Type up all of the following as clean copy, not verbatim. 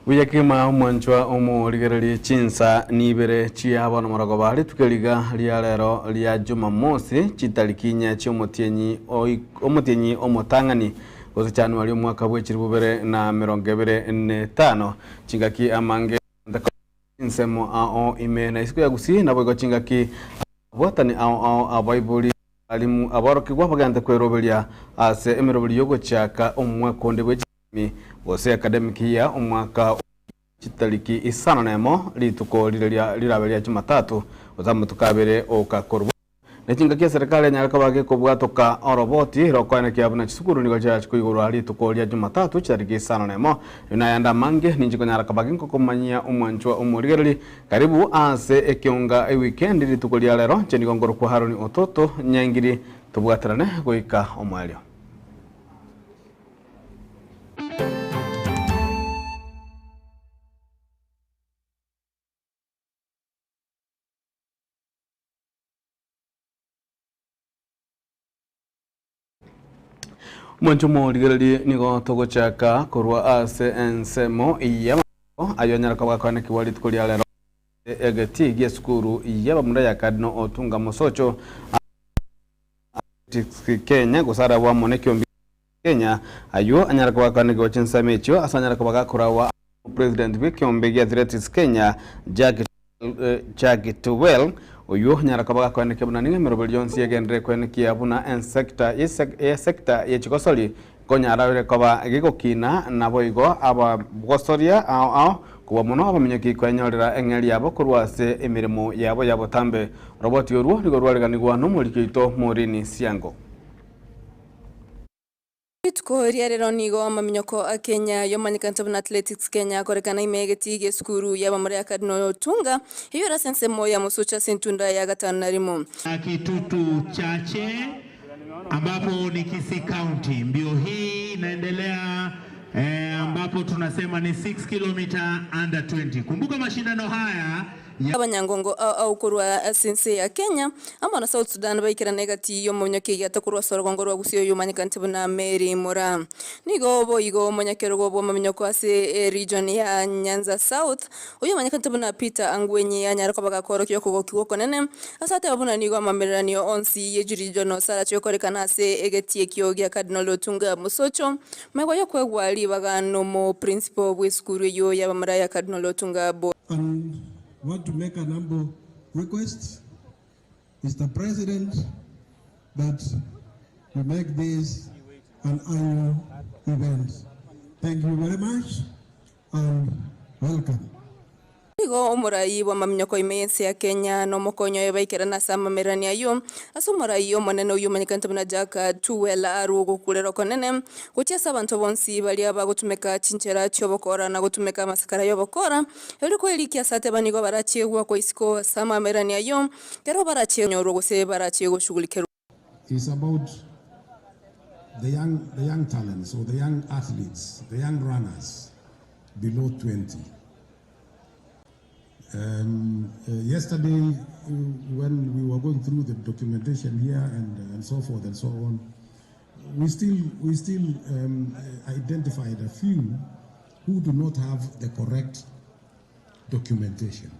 Buya kegima omwanchwa omorigererie chinsa nibere chia bono morogoba rituko riga ria rero ria Jumamosi chitariki inye chiomotienyi omotienyi omotang'ani gose Januari omwaka bwe chilifu bibere na emerongo ebere na etano chingaki amange Chinsemo ao ime na isiko ya Gusii naboigo chingaki ababwatani ao ao abaibori, abalimu, aborokigwa bagente kweroberia ase emeroberi y'ogochaka omwaka onde bwe chisemi gose academic year omwaka o chitariki isano nemo rituko rire rirabe ria Jumatatu gose amatuko abere oka korwa Ne chingaki eserekari enyare koba gekobwatoka oroboti rokoenekia buna chisukuru nigo chirache koigorwa rituko ria Jumatatu chitariki isano nemo. Ayio nayande amange ninche konyara koba ginkokomanyia omwanchwa omorigereri. Karibu ase ekeunga ewikendi rituko ria rero. Inche nigo nkorokwa Haroni Ototo Nyaingiri tobwaterane goika omoerio. Omonto omorigererie nigo togochaka korwa ase ensemo y'amatuko ayio anyare koba gakoanekigwa rituko ria rero egetii gi'esukuru y'abamura ya Cardinal Otunga Mosocho Athletics Kenya gose arabwo amo nekiombe Kenya ayio anyare koba gakoanekigwa chinsemo echio ase anyare koba gakorawa President bw'ekiombe gia Athletics Kenya Jack Jack Tuwel oywo onyara koba gakoenekia buna nigo emeroberi yonsi egenderere koenekia buna ensector y'esector ye chigosori nkonyara ere koba gegokina naboigo abagosoria ao ao kobua mono abaminyoki koenyorera eng'eri yabo korwa ase emeremo yabo ya botambe. Oroboti orwo nigo rwareganigwa nomoriki oito Maureen Siango. Rituko ria rero nigo amaminyoko a Kenya yomanyekanete buna Athletics Kenya akorekana ime y'egetii gi'esukuru y'abamura ya Cardinal Otunga, eyio ere ase ensemo ya Mosocho ase entunda ya gatano na rimo. Kitutu Chache ambapo ni Kisii County. Mbio hii inaendelea eh, ambapo tunasema ni 6 km under 20. Kumbuka mashindano haya Abanyangongo ao ao korwa ase ense ya Kenya amo na South Sudan baikerana egati y'omonyoki egiata korwa ase orogongo rwa Gusii oyomanyekanete buna Mary Moraa. Nigo boigo omonyakerogo bw'amaminyoko ase eregion ya Nyanza South oyomanyekanete buna Peter Angwenyi anyare koba gakoorokia okogokigwa okonene ase ateba buna nigo amamereranio onsi y'echiregiono sarache gokorekana ase egetii ekio gia Cardinal Otunga Mosocho magega y'okoegwa ribaga nomo principal bw'esukuru eyio y'abamura ya Cardinal Otunga Bo And want to make an humble request, Mister President, that we make this an annual event. Thank you very much and welcome. Nigo omorai bw'amaminyoko ime y'ense ya Kenya na omokonyi oye baikerana ase amamererania ayio, ase omorai omonene oyio omanyekanete buna Jack Tuwel arwe ogokurera okonene gochia ase abanto bonsi baria bagotumeka chinchera chi'obokora na gotumeka amasakara y'obokora, Erio kwerikia ase ateba nigo barachie goakwa isiko ase amamererania ayio, ekero barachie konyorwa gose barachie goshughulikerwa. Is about the young, the young talents or the young athletes, the young runners below 20. Um, uh, yesterday, uh, when we were going through the documentation here and, and so forth and so on, we still, we still um, identified a few who do not have the correct documentation.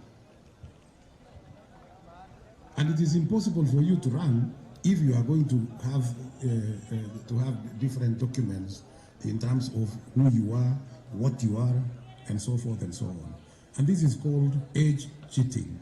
And it is impossible for you to run if you are going to have, uh, uh, to have different documents in terms of who you are, what you are, and so forth and so on. And this is called age cheating.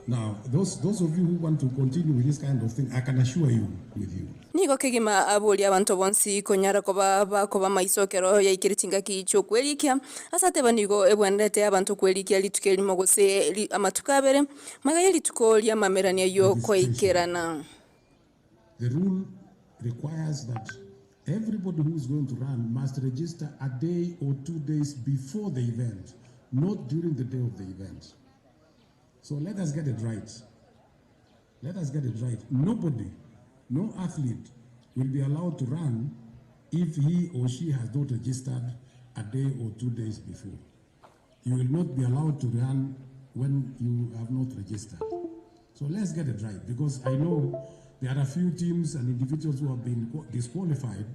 Now, those, those of you who want to continue with this kind of thing, I can assure you with you. Nigo kegima aboria abanto bonsi konyara koba bakoba maiso ekero yaikire chingaki chi'okwerikia, ase ateba nigo ebwenerete abanto kwerikia rituko erimo gose amatuko abere, magega ye rituko ri'amamerania y'okoikerana. The rule requires that everybody who is going to run must register a day or 2 days before the event, not during the day of the event. So let us get it right. Let us get it right. Nobody, no athlete will be allowed to run if he or she has not registered a day or 2 days before. You will not be allowed to run when you have not registered. So let's get it right because I know there are a few teams and individuals who have been disqualified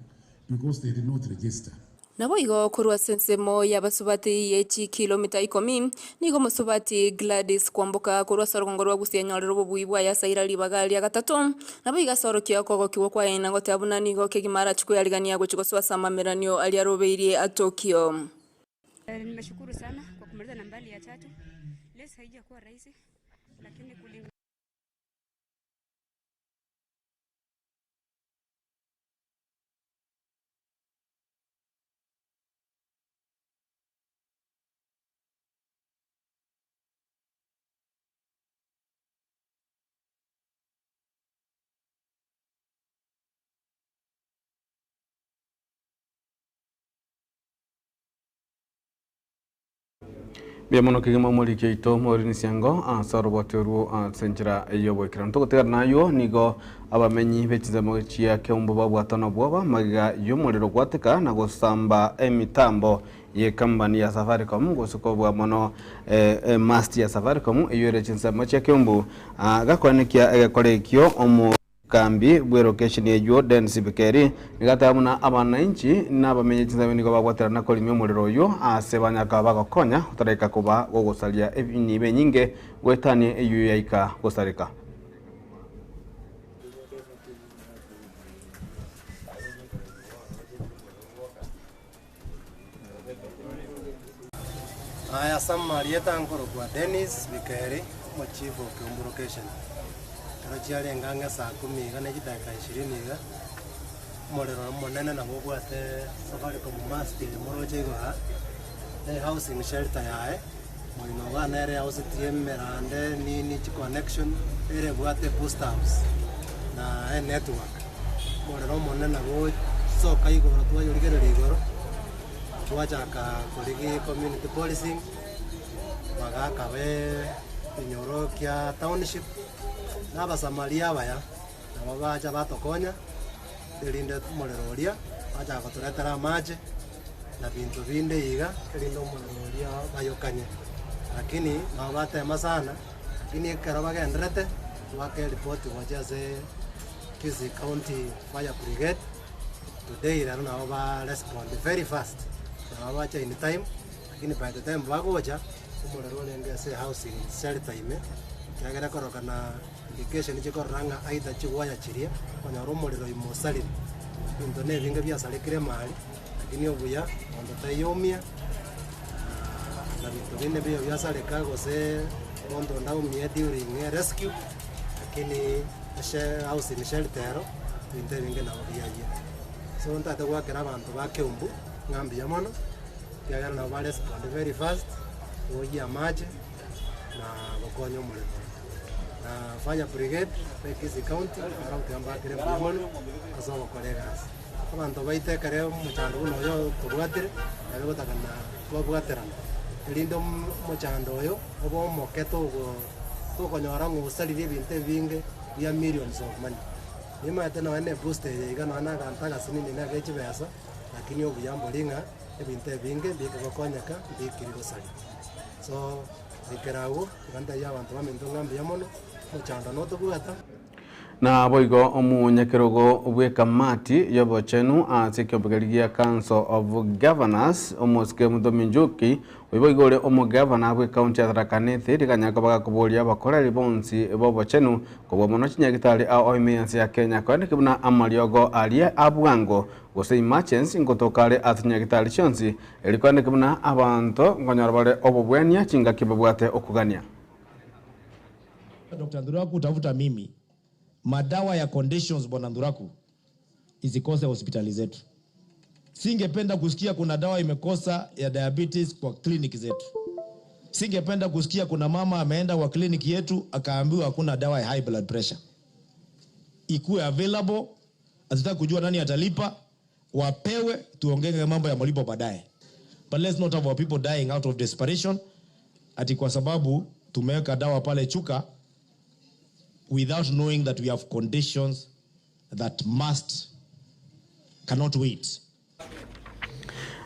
because they did not register. Naboigo korwa ase ensemo y'abasubati ye chikilomita ikomi, nigo omosubati Gladys Kwamboka korwa ase orogongo rwa Gusii anyorire obobui bwaye ase aira ribaga ria gatato. Naboigo ase orokia okogokigwa kwaye na goteba buna nigo kegima arachie kweyarigania gochia gosoa ase amameranio aria arobeirie a Tokyo. Nimeshukuru sana kwa kumaliza nambari ya tatu. Race haijakuwa rahisi lakini kulingana Mbuya mono kegima omoriki oito Maureen Siango ase oroboti orwo ase enchera y'oboikeranu. Togotigana naywo nigo abamenyi be chinsemo chia Keumbu babwatana nobwoba magega y'omorero gwateka na gosamba emitambo y'ekampani ya Safaricom gose kobua mono emast ya Safaricom eywo ere chinsemo chia Keumbu. Gakoenekia egekora ekio omo Kambi bw'erokesheni eyio Dennis Bikeri nigo ateba buna abananchi na abamenyi chinsabe nigo babwaterana korimia omorero oyio aase banyaka bagokonya otaraika koba gogosaria enibo enyinge goetania eyio yaika gosareka. Aya ase amarieta nkorokwa Dennis Bikeri, omochief o Kiumbu Location. Ekero chiarenge ang'e saa kumi iga ne chidakika ishirini iga, omorero omonene nabo obwate Safaricom mast eye moroche igo aa, ne housing shelter yaye, moino igaa nere eauseti emerande nini chiconnection, ere ebwate booster house na enetwork. Omorero omonene nabo soka igoro twayorigereria igoro. Twachaka korigia community policing, bagaka be ekenyoro kia township, na abasamaria abaya, nabo bacha batokonya, erinde omorero oria bachaka gotoretera amache, na binto binde iga, erinde omorero oria bayokanye. Lakini nabo batema sana, lakini ekero bagenderete, twaka eripoti gochia ase Kisii County Fire Brigade. Today rero nabo ba respond very fast, nabo bacha in time, lakini by the time bagocha, omorero orenge ase housing shelter ime, ekiagera ekorokana indication chikorora ng'a either chiwaya chiria, okonyora omorero ime osarire. Ebinto na ebinge biasarekire emari, lakini obuya monto taiyoumia, na binto binde mbiyo biasareka gose monto onde aumie during rescue, lakini ase housing shelter ero. Ebinto ebinge nabo biayia. So ntagete goakera abanto ba Keumbu ng'a mbuya mono, ekiagera nabo ba respond very fast, goyia amache na gokonya omorero oyo. Na fire brigade ba Kisii county nabo tiga mbakere mbuya mono ase ogokora egasi. Abanto baito ekere omochando buna oyo tobwatire, nabo egotakana twabwaterana, erinde omochando oyo obe omoke togo tokonyora ng'a osaririe ebinto ebinge bia millions of money. Nimanyete nonya ne booster eye iga nonya na aganto agasinini na age chibesa, lakini obuya mbori ng'a ebinto ebinge mbikogokonyeka mbikiri gosaria. So, goikera agwo, iga ntebie abanto baminto ng'a mbuya mono, omochando notobwata. Naboigo omonyakerogo bw'ekamati y'obochenu ase ekiombe gia Council of Governors, omosike Muthomi Njuki, Oyo boigo ore omogavana bw'ecounty ya Tharaka Nithi, riganya koba gakoboria abakoreri bonsi b'obochenu kobua mono chinyagitari ao ime y'ense ya Kenya koendeki buna amariogo aria a bwango gose emergency ngotoka are ase chinyagitari chionsi erio koendeki buna abanto nkonyora bare obobwenia chingaki babwate okogania. Dr. Nduraku tafuta mimi madawa ya conditions bwana Nduraku isikose hospitali zetu. Singependa kusikia kuna dawa imekosa ya diabetes kwa kliniki zetu. Singependa kusikia kuna mama ameenda kwa kliniki yetu akaambiwa hakuna dawa ya high blood pressure. Ikuwe available, hatutaki kujua nani atalipa, wapewe, tuongee mambo ya malipo baadaye. But let's not have our people dying out of desperation ati kwa sababu tumeweka dawa pale Chuka without knowing that we have conditions that must cannot wait.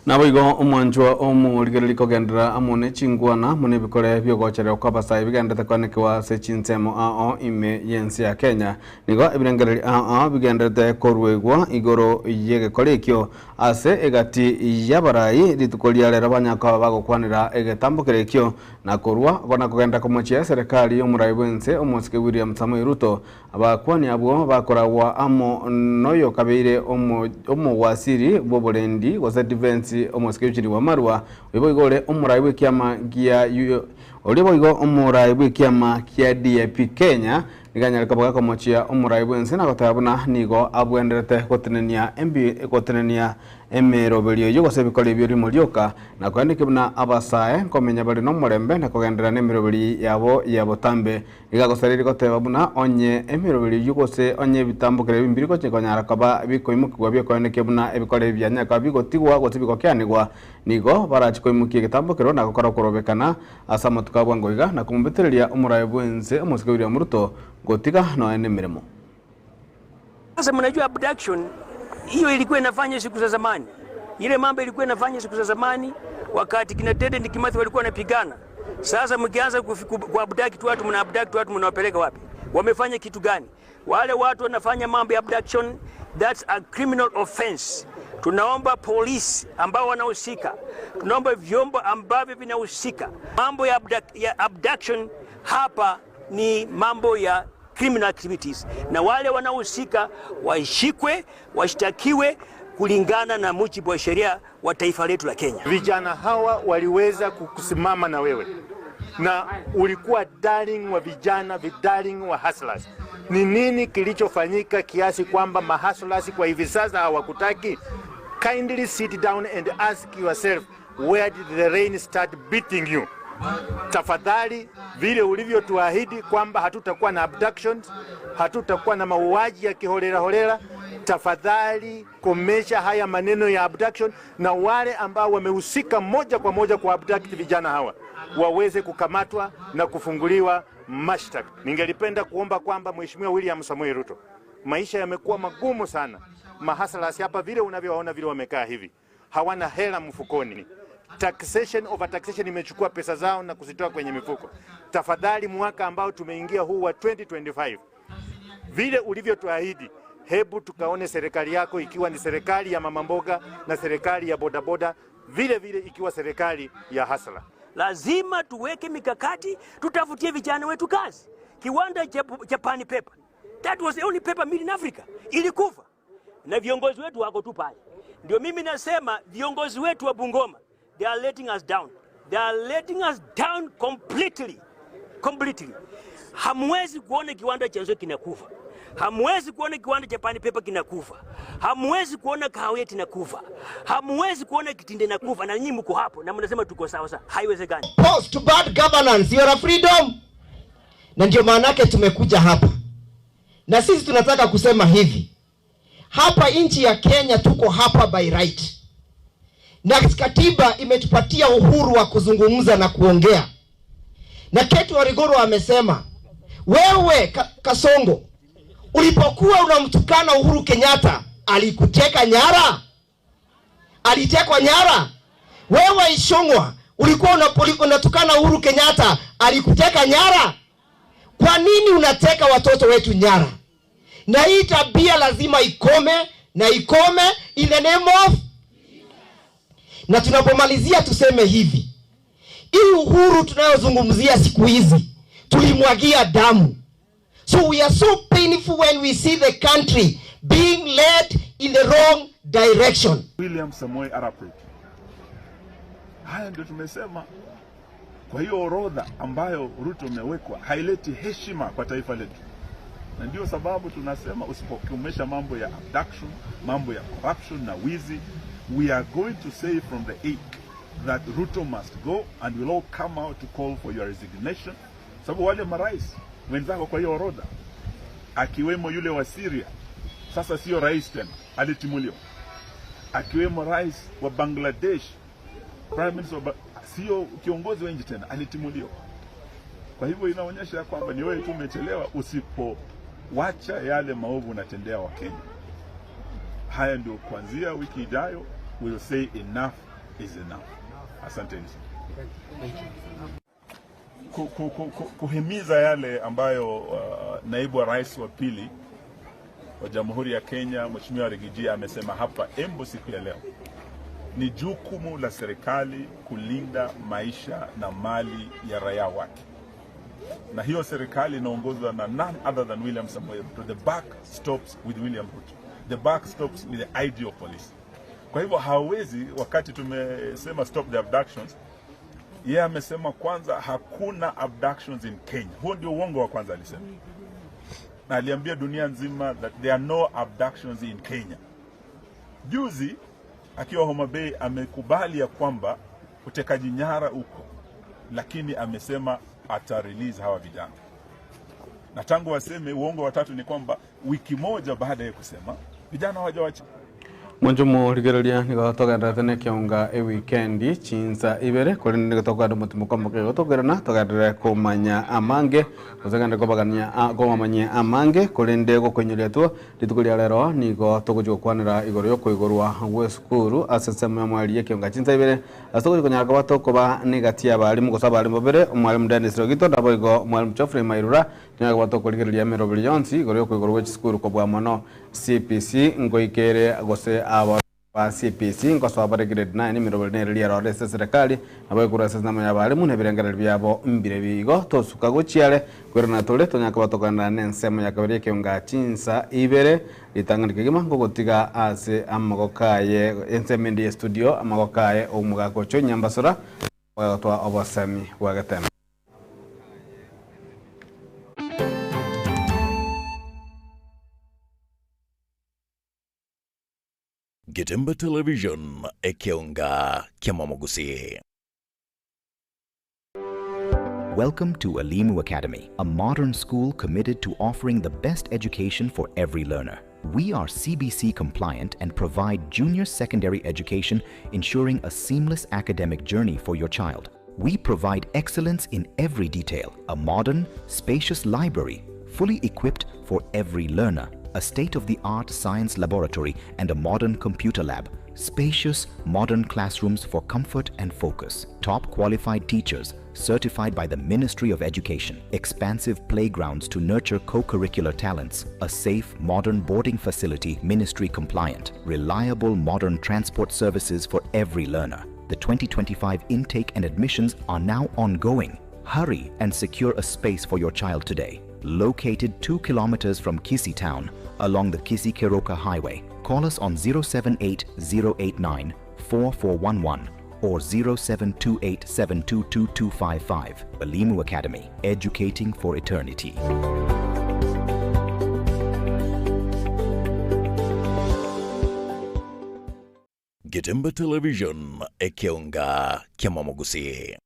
Naboigo omwanchwa omorigereria kogenderera amo ne chinkwana amo nebikore bi'ogochererwa kw'abasae bigendererete koenekewa ase chinsemo ao ime y'ense ya Kenya. Nigo ebirengererio ao ao bigendererete koruegwa igoro y'egekora ekio ase egati y'abarai rituko ria rero banyare koba bagokwanera egetambo kere ekio na korwa na kogenderera komochia eserekari y'omorai bw'ense omosike William Samoei Ruto Abakuani abwo bakoragwa amo noyokabeire omowasiri bw'oborendi, gose defense, omosike Eugene Wamalwa, oyo boigo ore omorai bw'ekiama gia oria boigo omorai bw'ekiama kia DAP Kenya, nigo anyare koba gakomochia omorai bw'ense na goteba buna nigo abwenerete gotenenia embi gotenenia emeroberio eyio gose ebikora ebio rimo rioka, na koendekia buna abasae nkomenya bare nomorembe na kogenderera nemeroberi yabo ya botambe. Iga agosareire goteba buna onye emeroberi eyio gose onye ebitambokero ebi mbiri gochia konyara koba bikoimokigwa biokoenekia buna ebikora ebi bianyare koba bigotigwa gose bigokeanigwa, nigo barache koimokia egetambokero na gokora okorobekana ase amatuko a bwango iga na komobetereria omoraai bw'ense omosike William Ruto gotiga nonya nemeremo. Sasa mnajua abduction hiyo ilikuwa inafanywa siku za zamani, ile mambo ilikuwa inafanywa siku za zamani wakati kina Dedan Kimathi walikuwa wanapigana. Sasa mkianza ku abduct watu, mna abduct watu mnawapeleka wapi? Wamefanya kitu gani? Wale watu wanafanya mambo ya abduction, that's a criminal offense. Tunaomba polisi ambao wanahusika, tunaomba vyombo ambavyo vinahusika mambo ya, ya abduction hapa ni mambo ya criminal activities, na wale wanaohusika washikwe, washtakiwe kulingana na mujibu wa sheria wa taifa letu la Kenya. Vijana hawa waliweza kusimama na wewe na ulikuwa darling wa vijana, darling wa hustlers. Ni nini kilichofanyika kiasi kwamba mahustlers kwa hivi sasa hawakutaki? Kindly sit down and ask yourself where did the rain start beating you? Tafadhali, vile ulivyotuahidi kwamba hatutakuwa na abductions, hatutakuwa na mauaji ya kiholela holela, tafadhali komesha haya maneno ya abduction, na wale ambao wamehusika moja kwa moja kwa abduct vijana hawa waweze kukamatwa na kufunguliwa mashtaka. Ningelipenda kuomba kwamba Mheshimiwa William Samoei Ruto, maisha yamekuwa magumu sana, mahustlers hapa vile unavyowaona vile wamekaa hivi, hawana hela mfukoni. Taxation over taxation imechukua pesa zao na kuzitoa kwenye mifuko. Tafadhali, mwaka ambao tumeingia huu wa 2025 vile ulivyotuahidi, hebu tukaone serikali yako ikiwa ni serikali ya mama mboga na serikali ya bodaboda, vile vile ikiwa serikali ya hustler. Lazima tuweke mikakati, tutafutie vijana wetu kazi. Kiwanda cha Pan Paper, that was the only paper mill in Africa, ilikufa na viongozi wetu wako tu pale. Ndio mimi nasema viongozi wetu wa Bungoma, they are letting us down, they are letting us down completely, completely. Hamwezi kuona kiwanda cha Nzoia kinakufa, hamwezi kuona kiwanda cha Pan Paper kinakufa, hamwezi kuona kahawa yetu inakufa, hamwezi kuona Kitende inakufa, na nyinyi mko hapo na mnasema tuko sawa sawa. Haiwezekani. Post to bad governance, you are a freedom. Na ndio maana yake tumekuja hapa, na sisi tunataka kusema hivi, hapa nchi ya Kenya tuko hapa by right, na katiba imetupatia uhuru wa kuzungumza na kuongea, na Ketu Warigoro amesema wewe Kasongo, ulipokuwa unamtukana Uhuru Kenyatta alikuteka nyara? Alitekwa nyara? Wewe Ichung'wa ulikuwa unatukana Uhuru Kenyatta alikuteka nyara? Kwa nini unateka watoto wetu nyara? Na hii tabia lazima ikome na ikome in the name of. Na tunapomalizia tuseme hivi, hii uhuru tunayozungumzia siku hizi tulimwagia damu. So we are so painful when we see the country being led in the wrong direction. William Samoei Arap Ruto. Haya ndio tumesema. Kwa hiyo orodha ambayo Ruto umewekwa haileti heshima kwa taifa letu, na ndio sababu tunasema usipokomesha mambo ya abduction, mambo ya corruption na wizi, we are going to say from the 8th that Ruto must go and we'll all come out to call for your resignation, sababu wale marais wenzako kwa hiyo orodha akiwemo yule wa Syria sasa sio rais tena, alitimuliwa, akiwemo rais wa Bangladesh, prime minister wa sio kiongozi wa nchi tena, alitimuliwa. Kwa hivyo inaonyesha ya kwamba ni wewe tu umechelewa, usipowacha yale maovu unatendea Wakenya. Haya ndio kuanzia wiki ijayo we'll say enough is enough. Asanteni sana. Ku, ku, ku, ku, kuhimiza yale ambayo naibu wa rais wa pili wa Jamhuri ya Kenya Mheshimiwa Riggy G amesema hapa Embu siku ya leo, ni jukumu la serikali kulinda maisha na mali ya raia wake, na hiyo serikali inaongozwa na none other than William Samoei Ruto. The buck stops with William Ruto. The buck stops with the IG of police. Kwa hivyo hawezi, wakati tumesema stop the abductions, yeye amesema kwanza hakuna abductions in Kenya. Huo ndio uongo wa kwanza alisema, na aliambia dunia nzima that there are no abductions in Kenya. Juzi akiwa Homa Bay amekubali ya kwamba utekaji nyara uko, lakini amesema ata release hawa vijana. Na tangu waseme uongo wa tatu ni kwamba wiki moja baada ya kusema vijana hawajawacha. Mwancho morigereria nigo togenderete na ekionga ewikendi chinsa ibere korende nigo tokogenda omotimoka omoke igo tokoirana togenderere komanya amange gose gende kobagania komamanyia amange korende gokoinyoria two rituko ria rero nigo togochia gokwanera igoro ya okoigorwa gwa esukuru ase ensemo ya omweri ya ekionga chinsa ibere ase togochia konyara koba tokoba na egati ya abarimu gose abarimu babere omwalimu Dennis Rogito naboigo omwalimu Geoffrey Mairura tonyare koba tokorigereria emeroberi yonsi igoro ya okoigorwa gwa chisukuru kobua mono CPC ngoika ere gose aba ba CPC nkosoa bare grade 9 emeroberi nere riarore ase eserekari nabo ekorwa ase enamo y'abarimu na ebirengererio biabo mbire bigo tosuka gochia are kwerana tore tonyare koba tokoenderera na ensemo ya kabere y'ekeonga chinsa ibere ritang'ani kegima ngogotiga ase amagoko aye ensemo ende y'estudio amagoko aye omogaka ocho Nyambasura ogotoa obosemi bwa Getembe. Getembe Television, ekeonga kiamamogusii. Welcome to Elimu Academy, a modern school committed to offering the best education for every learner. We are CBC compliant and provide junior secondary education, ensuring a seamless academic journey for your child. We provide excellence in every detail, a modern, spacious library, fully equipped for every learner, a state-of-the-art science laboratory and a modern computer lab, spacious, modern classrooms for comfort and focus, top qualified teachers certified by the Ministry of Education, expansive playgrounds to nurture co-curricular talents, a safe, modern boarding facility ministry compliant, reliable modern transport services for every learner. The 2025 intake and admissions are now ongoing. Hurry and secure a space for your child today. Located 2 kilometers from Kisii town along the Kisii Keroka Highway. Call us on 078 089 4411 or 0728722255. Elimu Academy, educating for eternity. Getembe Television, ekeonga kiamamogusii.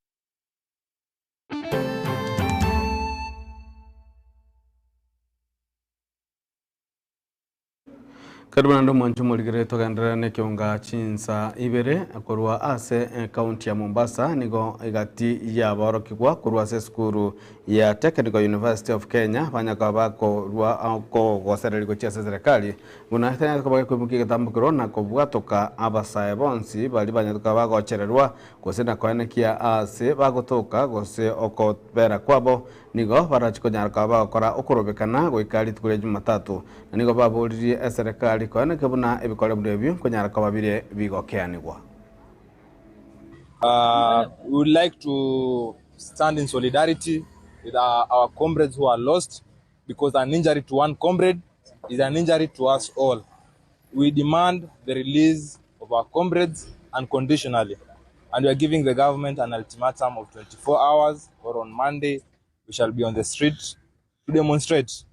Karibu naende omwancho omorigere togenderere nekeonga chinsa ibere korwa ase ekaunti ya Mombasa nigo egati yaborokigwa korwa ase esukuru ya Technical University of Kenya banyakaba bakorwa kogosereri gochia ase serikali buna etanyarete koba gekoimokia egetambokero na kobwatoka abasae bonsi baria banyarete koba bagochererwa gose na koenekia ase bagotoka gose okobera kwabo nigo barachi konyara koba bagokora okorobekana goika rituko ria Jumatatu na nigo baboririe eserekari koenekia buna ebikore buna ebio nkonyara koba bire bigokeanigwa. We would like to stand in solidarity with our comrades who are lost, because an injury to one comrade is an injury to us all. We demand the release of our comrades unconditionally, and we are giving the government an ultimatum of 24 hours, or on Monday we shall be on the street to demonstrate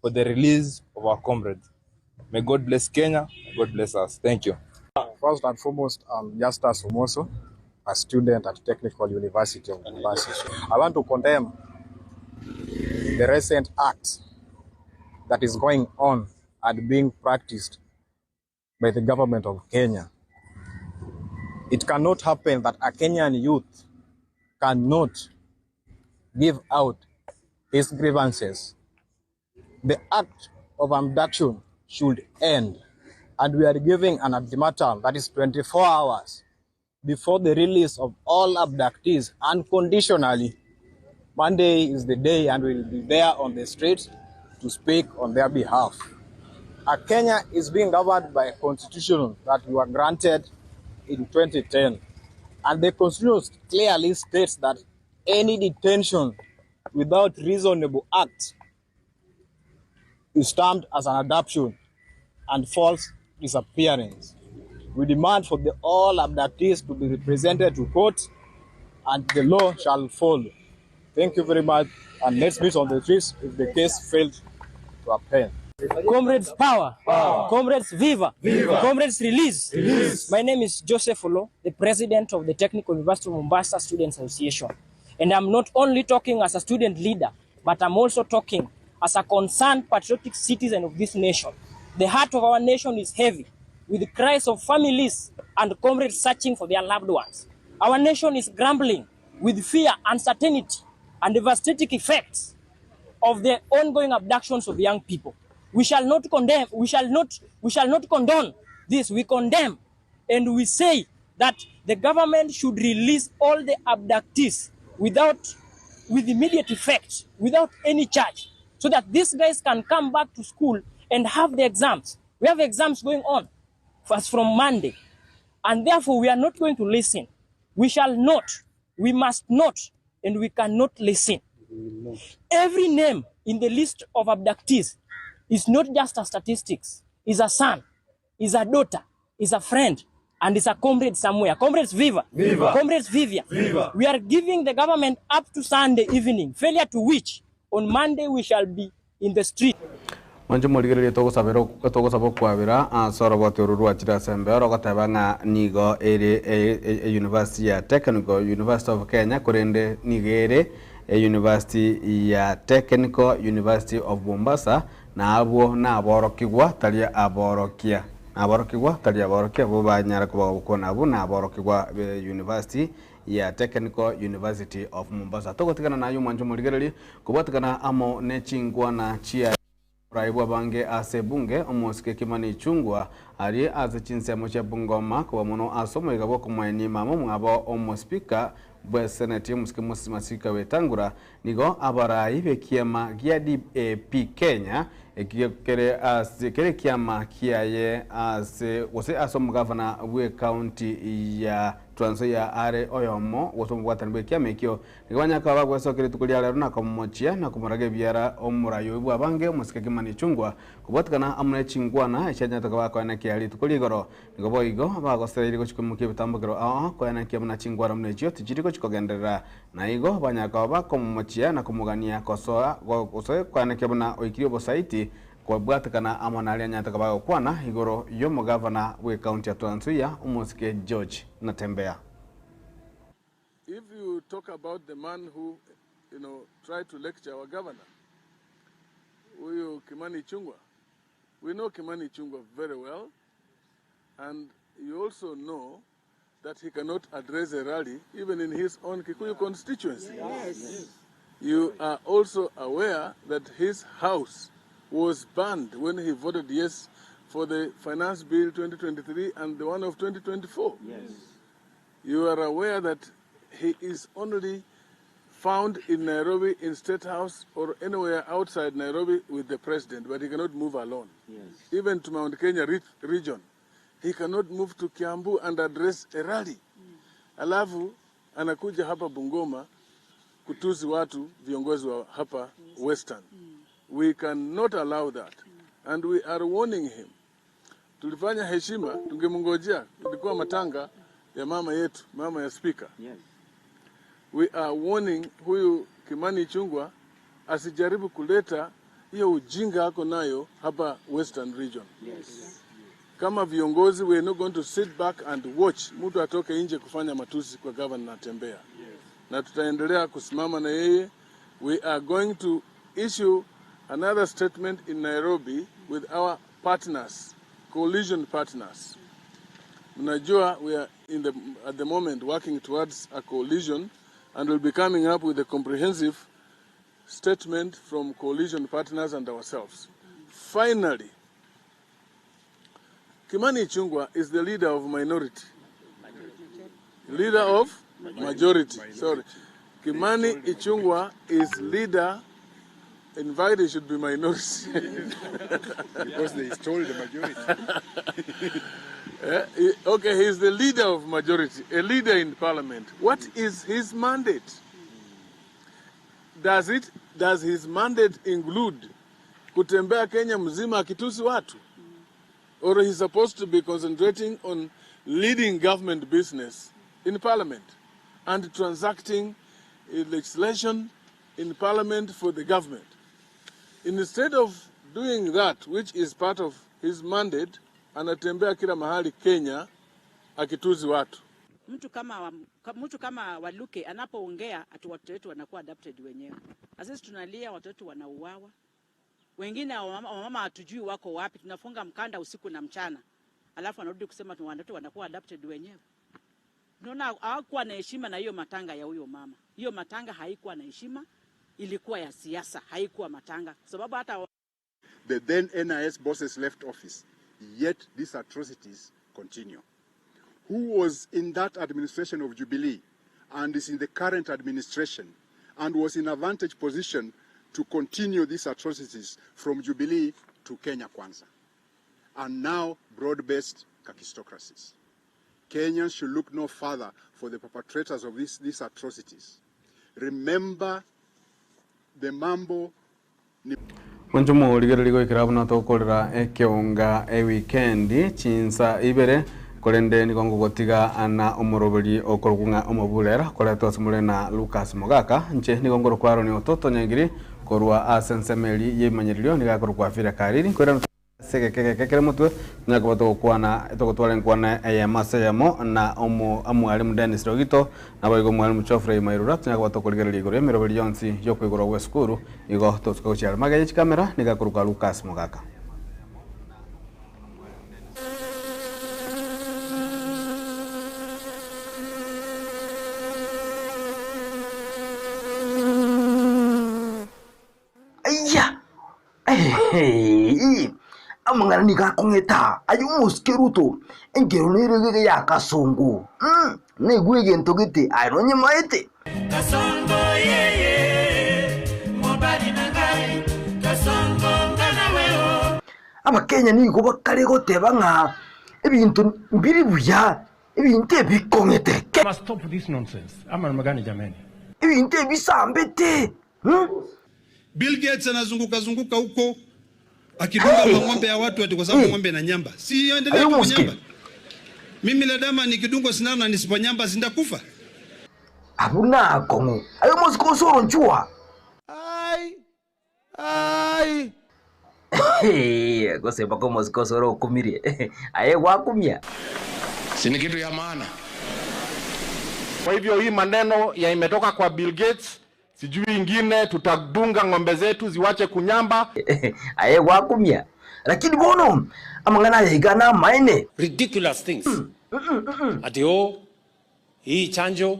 for the release of our comrades. May God bless Kenya. May God bless us. Thank you. First and foremost, I'm Justus Omoso, a student at Technical University of Mombasa. I want to condemn the recent act that is going on and being practiced by the government of Kenya. It cannot happen that a Kenyan youth cannot give out his grievances. The act of abduction should end, and we are giving an ultimatum that is 24 hours. before the release of all abductees unconditionally. Monday is the day and we'll be there on the streets to speak on their behalf. A Kenya is being governed by a constitution that we were granted in 2010. And the constitution clearly states that any detention without reasonable act is termed as an adoption and false disappearance. We demand for the all abductees to be represented to court and the law shall follow. Thank you very much and let's meet on the streets if the case failed to appear. Comrades power. Power. Comrades viva. Viva. Comrades release. Release. My name is Joseph Olo, the president of the Technical University of Mombasa Students Association. And I'm not only talking as a student leader, but I'm also talking as a concerned patriotic citizen of this nation. The heart of our nation is heavy with the cries of families and comrades searching for their loved ones. Our nation is grumbling with fear, uncertainty, and devastating effects of the ongoing abductions of young people. We shall not condemn, we shall not, we shall not condone this. We condemn and we say that the government should release all the abductees without, with immediate effect, without any charge, so that these guys can come back to school and have the exams. We have exams going on as from Monday. And therefore, we are not going to listen. We shall not, we must not, and we cannot listen. Every name in the list of abductees is not just a statistics, is a son, is a daughter, is a friend, and is a comrade somewhere. Comrades, viva. Viva. Comrades, viva. Viva. We are giving the government up to Sunday evening, failure to which on Monday we shall be in the street. Mwanche morigereria togosabera togosaba okwabera ase oroboti oru rwachire ase embeo rogoteba ng'a nigo ere e university ya Technical University of Kenya korende nigo ere e university ya Technical University of Mombasa na abwo naborokigwa tari aborokia naborokigwa tari aborokia abwo banyara koba gokwana abwo naborokigwa be university ya Technical University of Mombasa. Togotigana naye omwancho omorigereria kobwatikana amo ne chingwana chia Oborai bw'abange ase ebunge, omosike Kimani Ichung'wa arie ase chinsemo chia Bungoma koba mono ase omoiga bw'okomoenia mama omwabo omosipika bw'eseneti omosike Moses Masika Wetangula nigo abarai b'ekiama gia DAP Kenya ekio kere ase kere ekiama kiaye ase gose ase omogavana bw'ecounty ya Trans Nzoia are oyomo gose omobwatani bw'ekiama ekio, nigo banyare koba bagwesokia rituko ria rero na komomochia na komoraga ebiara omorai oyio bw'abange omosike Kimani Ichung'wa kobwatikana amo ne chingwana echianyarete koba koenekia rituko rigoro. Nigo boigo bagosereire gochia koimokia ebitambokero ao koenekia buna chingwana buna echio tichiri gochia kogenderera na igo banyare koba bakomomochia na komogania kosoa gose koenekia buna oikirie obosaiti Kobwatekana amo naria anyarete koba agokwana igoro y'omogavana bw'ecounty ya Trans Nzoia, omosike George Natembeya. If you talk about the man who you know, tried to lecture our governor, huyu Kimani Ichung'wa, we know Kimani Ichung'wa very well, and you also know that he cannot address a rally even in his own Kikuyu constituency. Yes. You are also aware that his house was banned when he voted yes for the Finance Bill 2023 and the one of 2024. Yes. You are aware that he is only found in Nairobi in State House or anywhere outside Nairobi with the president, but he cannot move alone. Yes. Even to Mount Kenya region, he cannot move to Kiambu and address a rally. Alafu anakuja hapa Bungoma kutusi watu viongozi wa hapa Western. We cannot allow that. And we are warning him. Tulifanya heshima, tungemngojea, ilikuwa matanga ya mama yetu, mama ya speaker. Yes. We are warning huyu Kimani Ichung'wa asijaribu kuleta hiyo ujinga ako nayo hapa Western Region. Yes. Kama viongozi we are not going to sit back and watch mtu atoke nje kufanya matusi kwa governor Natembeya. Yes. Na tutaendelea kusimama na yeye. We are going to issue another statement in Nairobi with our partners, coalition partners. Mnajua we are in the, at the moment working towards a coalition and we'll be coming up with a comprehensive statement from coalition partners and ourselves. Finally, Kimani Ichung'wa is the leader of minority. Leader of majority. Sorry. Kimani Ichung'wah is leader. In fact, he should be minority. Because they stole the majority. Okay, he's the leader of majority, a leader in parliament. What is his mandate? Does it, does his mandate include kutembea Kenya mzima akitusi watu? Or he's supposed to be concentrating on leading government business in parliament and transacting legislation in parliament for the government. Instead of doing that, which is part of his mandate, anatembea kila mahali Kenya akituzi watu. Mtu kama, mtu kama Waluke anapoongea ati watoto wetu wanakuwa adopted wenyewe. Na sisi tunalia, watoto wetu wanauawa, wengine wamama hatujui wako wapi, tunafunga mkanda usiku na mchana, alafu anarudi kusema watoto wanakuwa adopted wenyewe. Tunaona hawakuwa na heshima na hiyo matanga ya huyo mama. Hiyo matanga haikuwa na heshima, ilikuwa ya siasa, haikuwa matanga, kwa sababu hata The then NIS bosses left office, yet these atrocities continue. Who was in that administration of Jubilee and is in the current administration and was in a vantage position to continue these atrocities from Jubilee to Kenya Kwanza, and now broad-based kakistocracies. Kenyans should look no further for the perpetrators of these atrocities. Remember the mambo ni Mwancho morigereria goikera buna togokorera ekeonga ewikendi chinsa ibere korende nigo ngogotiga ana omoroberi okorokwa ng'a omoburera koretwa ase more na Lucas Mogaka nche nigo ngorokwa Aaron Ototo Nyangiri korwa ase ensemeri ya ebimanyererio niga akorokwa Afira Kariri nkoirana ase egekegeke kere motwe nyakoba togokwana togotwara enkwana eyemo ase eyemo na omo omwalimu Dennis Rogito naboigo omwalimu Geoffrey Mairura tonyakoba tokorigereria igoro ya emeroberi yonsi ya okoigorwa gwa esukuru igo tosuka gochiara magega ya chikamera niga akorokwa Lucas Mogaka. Aiya! Ehehe! Amang'ana nigo akong'eta aye omosike Ruto, enkero nere gege ya kasongo. Mm, naigwe egento gete aye nonyemaete. Kasongo yeye mobali na ngai kasongo nga nawe o. Abakenya nigo bakare goteba ng'a ebinto mbiri buya, ebinto ebikong'ete. Must stop this nonsense. Ama namna gani jameni? Ebinto ebisambete. Hmm? Bill Gates anazunguka zunguka huko akidunga mang'ombe ya watu ati kwa sababu ng'ombe na nyamba. Si endelea Ayo tu mosike. kunyamba. Mimi ladama nikidungwa sindano na nisiponyamba sindakufa. Abuna akong'u. Ayo mosike osoro nchua. Ai. Ai. Hey, gose bako mosike osoro okumirie. Aye gwakumia. Si ni kitu ya maana. Kwa hivyo hii maneno ya imetoka kwa Bill Gates, sijui ingine, tutadunga ng'ombe zetu ziwache kunyamba. Aye gwakumia. Lakini bono amang'ana aya iga namaene. Ridiculous things. Ati oh, hii chanjo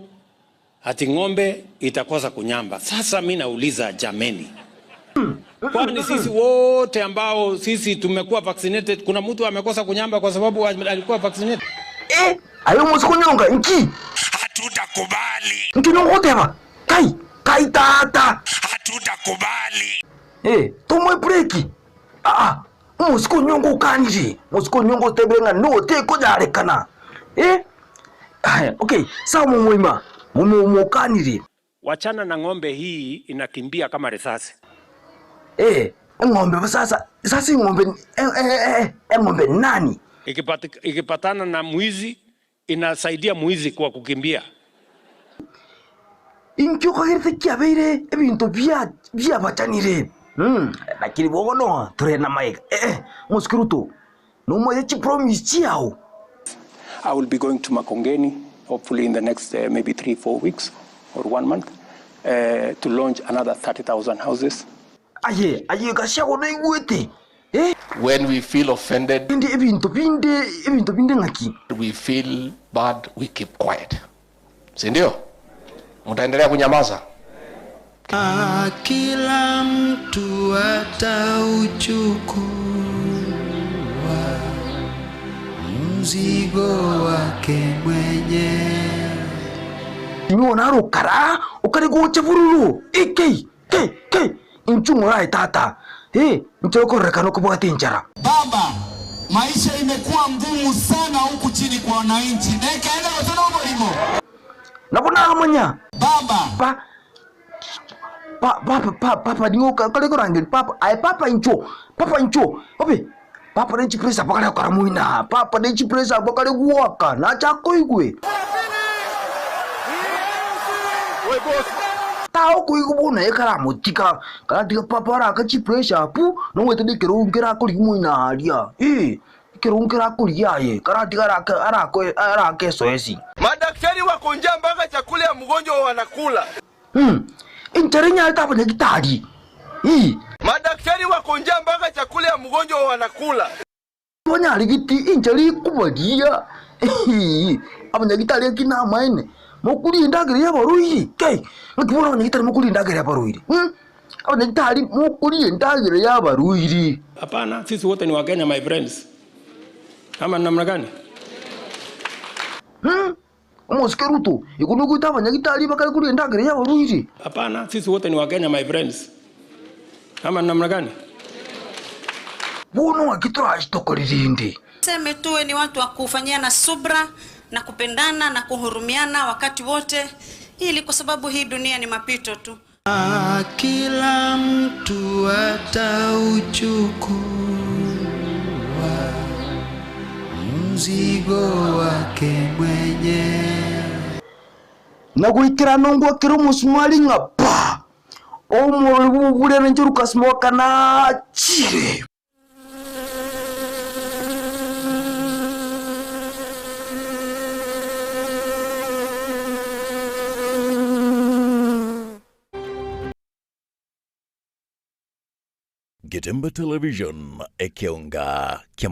ati ng'ombe itakosa kunyamba. Sasa mi nauliza jameni, kwani sisi wote ambao sisi tumekuwa vaccinated, kuna mtu amekosa kunyamba kwa sababu alikuwa vaccinated? Ayo mosikunyonga nki? Hatutakubali. Nki nogoteba? Kai, kai tata. Hatutakubali. Tomwe break. Ah, mosikunyonga okanire. Mosikunyonga otebire ng'a no tekonyarekana. Aya, okay, sawa momoima. Momokanire. Wachana na ng'ombe hii inakimbia kama risasi. Ng'ombe sasa, sasa ng'ombe, ng'ombe nani? Ikipatana na mwizi inasaidia mwizi kwa kukimbia. Inki okagerete kiabeire ebinto biabachanire. Lakini bono tore na mic. Mosikuruto. No moye chi promise chiao. I will be going to Makongeni hopefully in the next maybe 3-4 weeks or 1 month to launch another 30,000 houses. Aye, aye gashago no igwete. When we feel offended, Binde ebinto binde, ebinto binde ngaki. We feel bad, we keep quiet. Si ndio? Mtaendelea kunyamaza? Kila mtu atauchukua mzigo wake mwenyewe. Omwesimigwa naro okara, okare gocha bororo, Ekei! Kei! Kei! Inchuo ng'ora aye tata, ee, inche okororekana okobwate enchara. Baba, maisha imekuwa ngumu sana huku chini kwa wananchi, nekeene gose noborimo? Nabo namanya. Baba. Pa, pa, papa, pa, papa, nigo kare korangeria papa, aye papa inchuo, papa inchuo, obe, papa ne chipresa abwo kare gokora moino papa ne chipresa abwo kare gwoka, nache akoigwe. Taokoigwa bono aye karamotiga, karatiga papa arake chipressure abwo, nogwete na ekerogo nkerakoria moino aria, eh, ekerogo nkerakoria aye, karatiga arake arake arake esoesi. Madaktari wako njaa mpaka chakula ya mgonjwa wanakula. Mm, enchara enyarete abanyagitari, ii. Madaktari wako njaa mpaka chakula ya mgonjwa wanakula. Tibanyarigeti inchera ikobaria, abanyagitari eki namaene, mokoria endagera y'abarwaire, kai, naki bono abanyagitari mokoria endagera y'abarwaire, mm, abanyagitari mokoria endagera y'abarwaire. Hapana, sisi wote ni Wakenya my friends. Ama ni namna gani? Mm, omosike Ruto, igo nogoita abanyagitari bakare koria endagera y'abarwaire. Hapana, sisi wote ni Wakenya my friends. Ama ni namna gani? Bono ng'aki torachitokore rende? Tuseme tuwe ni watu wa kufanyiana subra na kupendana na kuhurumiana wakati wote, ili kwa sababu hii dunia ni mapito tu. Kila mtu atauchukua mzigo wake mwenyewe. Na goikerana ngwakere omosumari ng'a pa! Omorori bw'obobuya na inche Lucas Mwaka nachire. Getemba Television, ekeonga kia.